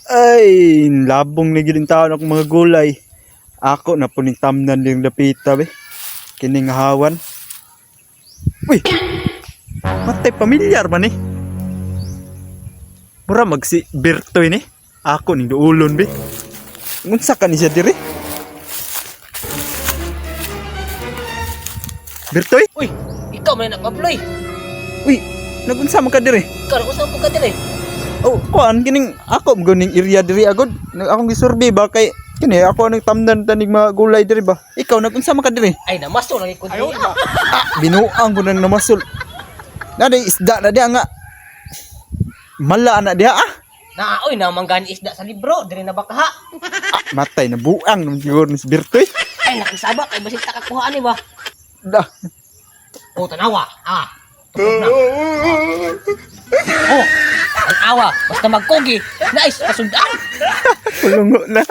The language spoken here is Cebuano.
Ay, labong na gid taon akong mga gulay. Ako na puning tamnan yung dapita be. Kining hawan. Uy. Matay, pamilyar man eh. Mura mag si Berto ini. Ako ning duulon be. Unsa ka ni siya diri? Bertoy? Uy, ikaw man na Pabloy. Uy, nagunsa man ka diri? Ikaw na usang ka dire. Oh, kuan kining ako mo ning area diri agod. Akong gisurvey ba kay kini ako ang tamnan tanig mga gulay diri ba. Ikaw, nagunsa man ka diri? Ay, namaso lagi ko diri. Ah, binuang ko nang namasol. Na di isda na diha nga. Mala na diha ah. Na oy, namanggani isda sa libro, diri na baka ha. Ah, matay na buang naman siguro ni si Bertoy. Ay, nakisaba kay basin ta kakuha ani ba. Da. Oh, tanawa. Ah. Tukod na. Oh, ang awa, basta magkugi. Nice, kasundan. Kulungo na.